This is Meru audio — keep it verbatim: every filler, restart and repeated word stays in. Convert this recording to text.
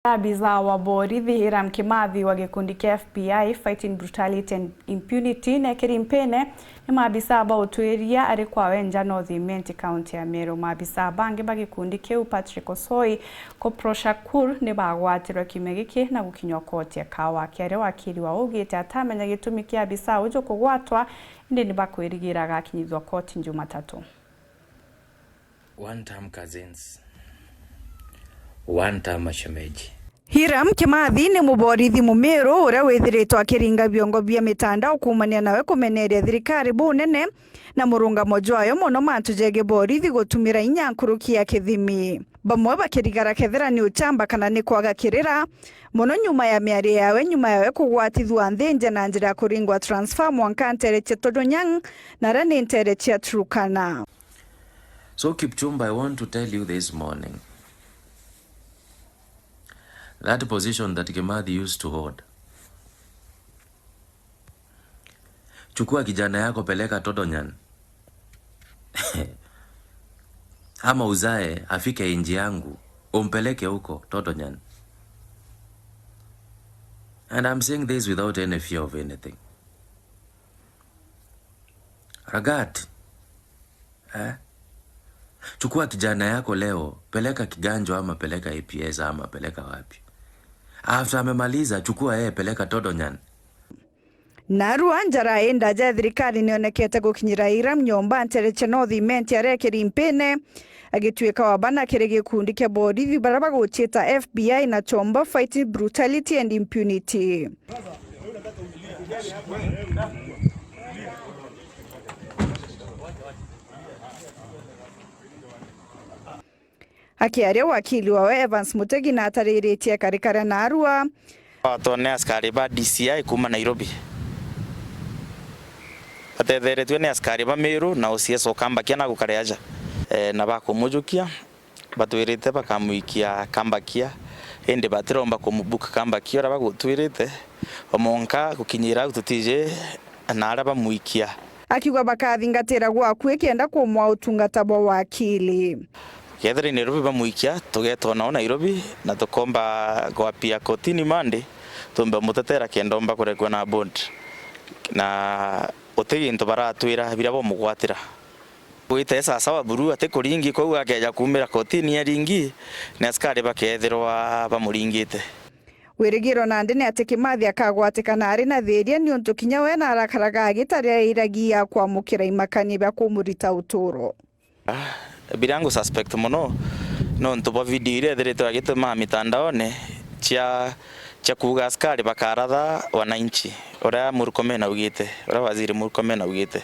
Abisa wa borithi Hiram Kimathi wa gikundi kia F B I Fighting Brutality and Impunity nekiri mpine ni maabisa ba utwiria ari kwawe nja North Imenti, kaunti ya Meru. Maabisa bangi ba gikundi kiu, Patrick Osoi, Kopro Shakur, ni bagwatirwe kiumia giki na gukinywa koti ya Kawa. Kiaria wakili wa augite atamenya gitumi kia abisa uju kugwatwa, indi ni bakwirigira agakinyithua koti Jumatatu. One term cousins. One term mashemeji. Hiram Kimathi ni muborithi mumiru uria withiritwe akiringa biongo bia mitandao kuumania nawe kumeneria thirikari bunene na murungamo jwayo mono mantu jegii borithi gutumira inya nkuruki ya kithimi. Bamwe bakirigara kethira ni uchamba kana ni kwaga kirira, mono nyuma ya miario yawe, nyuma yawe kugwatithua nthi nja na njira ya kuringwa transfer mwanka ntere cia Todonyang, na aria ni ntere cia Turkana. So, Kipchumba, I want to tell you this morning, that position that Kimathi used to hold, chukua kijana yako, peleka Todonyang. Ama uzae afike nji yangu, umpeleke huko Todonyang. And I'm saying this without any fear of anything. Ragati, eh? Chukua kijana yako leo, peleka Kiganjo ama peleka A P S ama peleka wapi. After amemaliza, chukua yeye, peleka Todonyang. Narua njara indaja ya thirikari nionekete gukinyira Hiram nyomba ntere cia North Imenti aria ekiri mpine, agituika wa bana kiri gikundi kia borithi baria baguciita F B I na chombo Fighting Brutality and Impunity. Akiaria, wakili wawe Evans Mutegi natariritie kari karia narua. Batwa ni askari ba D C I kuuma Nairobi, batetheretue ni askari ba Meru na O C S o Kambakia na gukare aja, e, na bakumujukia. Batwirite bakamwikia Kambakia, indi batiromba kumubook Kambakia uria bagutwirite, o mwanka gukinyira au tutiji na aria bamwikia. Akiuga bakathingatira gwaku ikienda kumwa utungata bwa wakili. Kethira i Nairobi bamwikia, tugeetwa nao Nairobi na tukomba gwapia kotini Monday, tumbe umutetera kenda omba kurekua na bond. Na uti gintu baratwira biria bamugwatira. Gwita e sasawa buru, atikuringi, kwou akeeja kuumira kotini aringi, ni askari bakeethirwa bamuringite. Wirigiro nandi ni ati Kimathi akagwatikana ari na thiiria, niuntu kinya we narakaraga agitarira iragi ya kwamukira imakania bia kumurita uturo. Ah, biria ngu suspect mono, nontu bwa video iria ithiritwe agituma mitandaone cia, cia kuuga askari bakaratha wananchi, uria Murkomen augite, uria Waziri Murkomen augite.